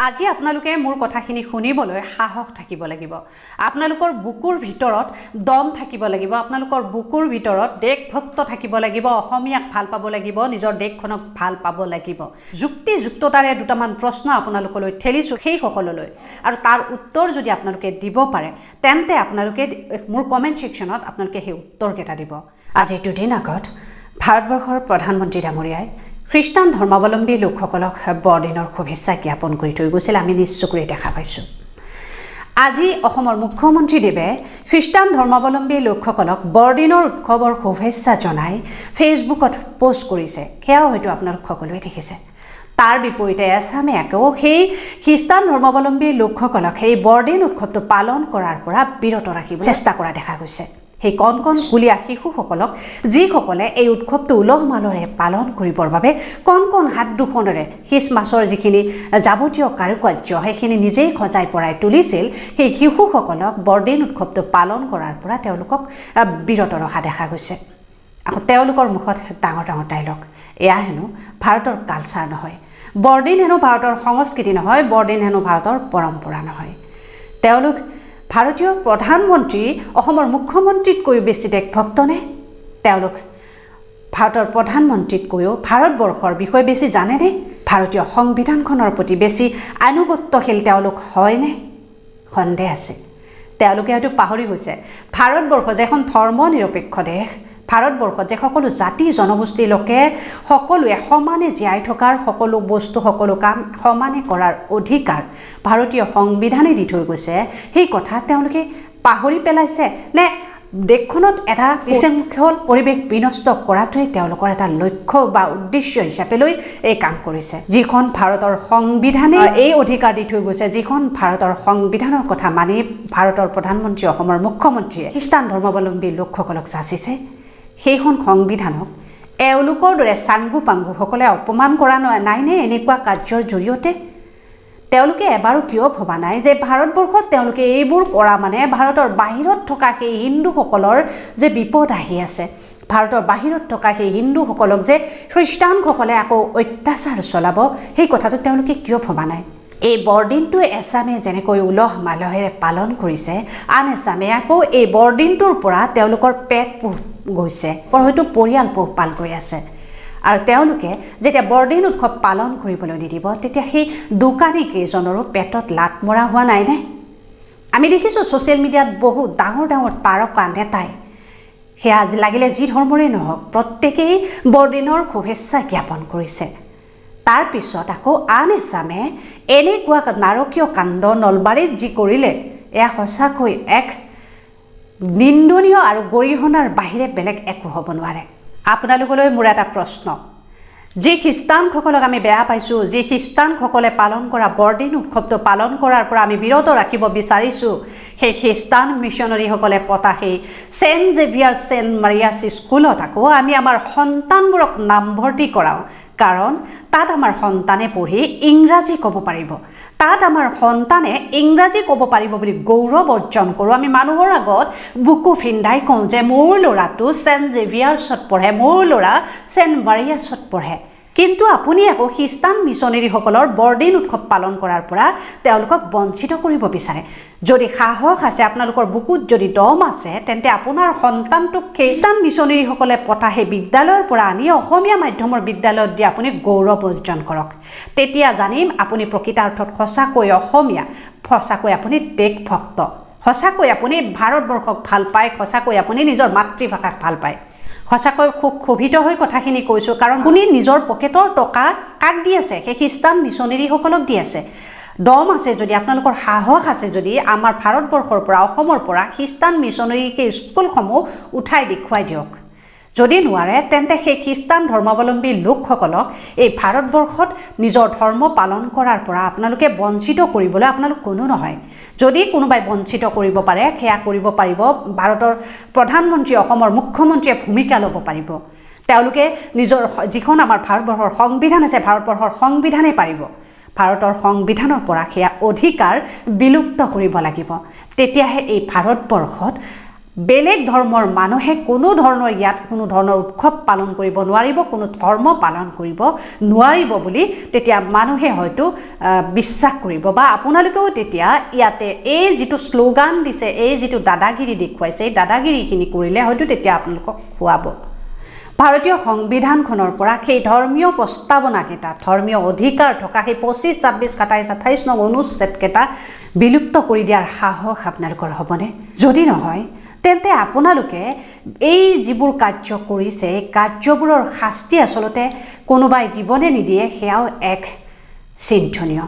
আজি আপোনালোকে মোৰ কথাখিনি শুনিবলৈ সাহস থাকিব লাগিব, আপোনালোকৰ বুকুৰ ভিতৰত দম থাকিব লাগিব, আপোনালোকৰ বুকুৰ ভিতৰত দেশভক্ত থাকিব লাগিব, অসমীয়াক ভাল পাব লাগিব, নিজৰ দেশখনক ভাল পাব লাগিব। যুক্তিযুক্ততাৰে দুটামান প্ৰশ্ন আপোনালোকলৈ ঠেলিছোঁ সেইসকললৈ, আৰু তাৰ উত্তৰ যদি আপোনালোকে দিব পাৰে তেন্তে আপোনালোকে মোৰ কমেণ্ট ছেকশ্যনত আপোনালোকে সেই উত্তৰকেইটা দিব। আজি দুদিন আগত ভাৰতবৰ্ষৰ প্ৰধানমন্ত্ৰী ডাঙৰীয়াই খ্ৰীষ্টান ধৰ্মাৱলম্বী লোকসকলক বৰদিনৰ শুভেচ্ছা জ্ঞাপন কৰি থৈ গৈছিল, আমি নিজ চকুৰে দেখা পাইছোঁ। আজি অসমৰ মুখ্যমন্ত্ৰীদেৱে খ্ৰীষ্টান ধৰ্মাৱলম্বী লোকসকলক বৰদিনৰ উৎসৱৰ শুভেচ্ছা জনাই ফেচবুকত পোষ্ট কৰিছে, সেয়াও হয়তো আপোনালোক সকলোৱে দেখিছে। তাৰ বিপৰীতে এছামে আকৌ সেই খ্ৰীষ্টান ধৰ্মাৱলম্বী লোকসকলক সেই বৰদিন উৎসৱটো পালন কৰাৰ পৰা বিৰত ৰাখিব চেষ্টা কৰা দেখা গৈছে। সেই কণ কণ স্কুলীয়া শিশুসকলক, যিসকলে এই উৎসৱটো উলহ মালহেৰে পালন কৰিবৰ বাবে কণ কণ হাত দুখনেৰে খ্ৰীষ্টমাছৰ যিখিনি যাৱতীয় কাৰুকাৰ্য সেইখিনি নিজেই সজাই পৰাই তুলিছিল, সেই শিশুসকলক বৰদিন উৎসৱটো পালন কৰাৰ পৰা তেওঁলোকক বিৰত ৰখা দেখা গৈছে। আকৌ তেওঁলোকৰ মুখত ডাঙৰ ডাঙৰ ডাইলগ, এয়া হেনো ভাৰতৰ কালচাৰ নহয়, বৰদিন হেনো ভাৰতৰ সংস্কৃতি নহয়, বৰদিন হেনো ভাৰতৰ পৰম্পৰা নহয়। তেওঁলোক ভাৰতীয় প্ৰধানমন্ত্ৰী, অসমৰ মুখ্যমন্ত্ৰীতকৈও বেছি দেশভক্তনে? তেওঁলোক ভাৰতৰ প্ৰধানমন্ত্ৰীতকৈও ভাৰতবৰ্ষৰ বিষয়ে বেছি জানেনে? ভাৰতীয় সংবিধানখনৰ প্ৰতি বেছি আনুগত্যশীল তেওঁলোক হয়নে? সন্দেহ আছে। তেওঁলোকে হয়তো পাহৰি গৈছে ভাৰতবৰ্ষ যে এখন ধৰ্ম নিৰপেক্ষ দেশ, ভাৰতবৰ্ষত যে সকলো জাতি জনগোষ্ঠীৰ লোকে সকলোৱে সমানে জীয়াই থকাৰ, সকলো বস্তু সকলো কাম সমানে কৰাৰ অধিকাৰ ভাৰতীয় সংবিধানে দি থৈ গৈছে, সেই কথা তেওঁলোকে পাহৰি পেলাইছে নে দেশখনত এটা বিশৃংখল পৰিৱেশ বিনষ্ট কৰাটোৱেই তেওঁলোকৰ এটা লক্ষ্য বা উদ্দেশ্য হিচাপে লৈ এই কাম কৰিছে? যিখন ভাৰতৰ সংবিধানে এই অধিকাৰ দি থৈ গৈছে, যিখন ভাৰতৰ সংবিধানৰ কথা মানি ভাৰতৰ প্ৰধানমন্ত্ৰী, অসমৰ মুখ্যমন্ত্ৰীয়ে খ্ৰীষ্টান ধৰ্মাৱলম্বী লোকসকলক যাচিছে, সেইখন সংবিধানক এওঁলোকৰ দৰে চাংগু পাংগুসকলে অপমান কৰা নাইনে এনেকুৱা কাৰ্যৰ জৰিয়তে? তেওঁলোকে এবাৰো কিয় ভবা নাই যে ভাৰতবৰ্ষত তেওঁলোকে এইবোৰ কৰা মানে ভাৰতৰ বাহিৰত থকা সেই হিন্দুসকলৰ যে বিপদ আহি আছে, ভাৰতৰ বাহিৰত থকা সেই হিন্দুসকলক যে খ্ৰীষ্টানসকলে আকৌ অত্যাচাৰ চলাব, সেই কথাটো তেওঁলোকে কিয় ভবা নাই? এই বৰদিনটো এছামে যেনেকৈ উলহ মালহেৰে পালন কৰিছে, আন এছামে আকৌ এই বৰদিনটোৰ পৰা তেওঁলোকৰ পেট পোহ গৈছে, হয়তো পৰিয়াল পোহপাল কৰি আছে। আৰু তেওঁলোকে যেতিয়া বৰদিন উৎসৱ পালন কৰিবলৈ নিদিব, তেতিয়া সেই দোকানী কেইজনৰো পেটত লাট মৰা হোৱা নাইনে? আমি দেখিছোঁ ছ'চিয়েল মিডিয়াত বহু ডাঙৰ ডাঙৰ তাৰকা নেতাই, সেয়া লাগিলে যি ধৰ্মৰে নহওক, প্ৰত্যেকেই বৰদিনৰ শুভেচ্ছা জ্ঞাপন কৰিছে। তাৰপিছত আকৌ আন এচামে এনেকুৱা নাৰকীয় কাণ্ড নলবাৰীত যি কৰিলে, এয়া সঁচাকৈ এক নিন্দনীয় আৰু গৰিহণাৰ বাহিৰে বেলেগ একো হ'ব নোৱাৰে। আপোনালোকলৈ মোৰ এটা প্ৰশ্ন, যি খ্ৰীষ্টানসকলক আমি বেয়া পাইছোঁ, যি খ্ৰীষ্টানসকলে পালন কৰা বৰদিন উৎসৱটো পালন কৰাৰ পৰা আমি বিৰত ৰাখিব বিচাৰিছোঁ, সেই খ্ৰীষ্টান মিছনেৰীসকলে পতা সেই চেণ্ট জেভিয়াৰ চেণ্ট মাৰিয়াছ স্কুলত আকৌ আমি আমাৰ সন্তানবোৰক নামভৰ্তি কৰাওঁ, কাৰণ তাত আমাৰ সন্তানে পঢ়ি ইংৰাজী ক'ব পাৰিব, তাত আমাৰ সন্তানে ইংৰাজী ক'ব পাৰিব বুলি গৌৰৱ অৰ্জন কৰোঁ। আমি মানুহৰ আগত বুকু ফিন্দাই কওঁ যে মোৰ ল'ৰাটো চেণ্ট জেভিয়াৰ্ছত পঢ়ে, মোৰ ল'ৰা চেণ্ট মাৰিয়াছত পঢ়ে। কিন্তু আপুনি আকৌ খ্ৰীষ্টান মিছনেৰীসকলৰ বৰদিন উৎসৱ পালন কৰাৰ পৰা তেওঁলোকক বঞ্চিত কৰিব বিচাৰে। যদি সাহস আছে, আপোনালোকৰ বুকুত যদি দম আছে, তেন্তে আপোনাৰ সন্তানটোক খ্ৰীষ্টান মিছনেৰীসকলে পতা সেই বিদ্যালয়ৰ পৰা আনি অসমীয়া মাধ্যমৰ বিদ্যালয়ত দি আপুনি গৌৰৱ অৰ্জন কৰক। তেতিয়া জানিম আপুনি প্ৰকৃতাৰ্থত সঁচাকৈ অসমীয়া, সঁচাকৈ আপুনি দেশভক্ত, সঁচাকৈ আপুনি ভাৰতবৰ্ষক ভাল পায়, সঁচাকৈ আপুনি নিজৰ মাতৃভাষাক ভাল পায়। সঁচাকৈ খুব ক্ষোভিত হৈ কথাখিনি কৈছোঁ, কাৰণ আপুনি নিজৰ পকেটৰ টকা কাক দি আছে? সেই খ্ৰীষ্টান মিছনেৰীসকলক দি আছে। দম আছে যদি, আপোনালোকৰ সাহস আছে যদি, আমাৰ ভাৰতবৰ্ষৰ পৰা, অসমৰ পৰা খ্ৰীষ্টান মিছনেৰী স্কুলসমূহ উঠাই দেখুৱাই দিয়ক। যদি নোৱাৰে তেন্তে সেই খ্ৰীষ্টান ধৰ্মাৱলম্বী লোকসকলক এই ভাৰতবৰ্ষত নিজৰ ধৰ্ম পালন কৰাৰ পৰা আপোনালোকে বঞ্চিত কৰিবলৈ আপোনালোক কোনো নহয়। যদি কোনোবাই বঞ্চিত কৰিব পাৰে, সেয়া কৰিব পাৰিব ভাৰতৰ প্ৰধানমন্ত্ৰী, অসমৰ মুখ্যমন্ত্ৰীয়ে ভূমিকা ল'ব পাৰিব। তেওঁলোকে নিজৰ যিখন আমাৰ ভাৰতবৰ্ষৰ সংবিধান আছে, ভাৰতবৰ্ষৰ সংবিধানেই পাৰিব। ভাৰতৰ সংবিধানৰ পৰা সেয়া অধিকাৰ বিলুপ্ত কৰিব লাগিব, তেতিয়াহে এই ভাৰতবৰ্ষত বেলেগ ধৰ্মৰ মানুহে কোনো ধৰণৰ ইয়াত কোনো ধৰণৰ উৎসৱ পালন কৰিব নোৱাৰিব, কোনো ধৰ্ম পালন কৰিব নোৱাৰিব বুলি তেতিয়া মানুহে হয়তো বিশ্বাস কৰিব, বা আপোনালোকেও তেতিয়া ইয়াতে এই যিটো শ্লোগান দিছে, এই যিটো দাদাগিৰি দেখুৱাইছে, এই দাদাগিৰিখিনি কৰিলে হয়তো তেতিয়া আপোনালোকক খুৱাব। ভাৰতীয় সংবিধানখনৰ পৰা সেই ধৰ্মীয় প্ৰস্তাৱনাকেইটা, ধৰ্মীয় অধিকাৰ থকা সেই 25, 26, 27, 28 নং অনুচ্ছেদকেইটা বিলুপ্ত কৰি দিয়াৰ সাহস আপোনালোকৰ হ'বনে? যদি নহয়, তেন্তে আপোনালোকে এই যিবোৰ কাৰ্য কৰিছে, এই কাৰ্যবোৰৰ শাস্তি আচলতে কোনোবাই দিবনে নিদিয়ে সেয়াও এক চিন্তনীয়।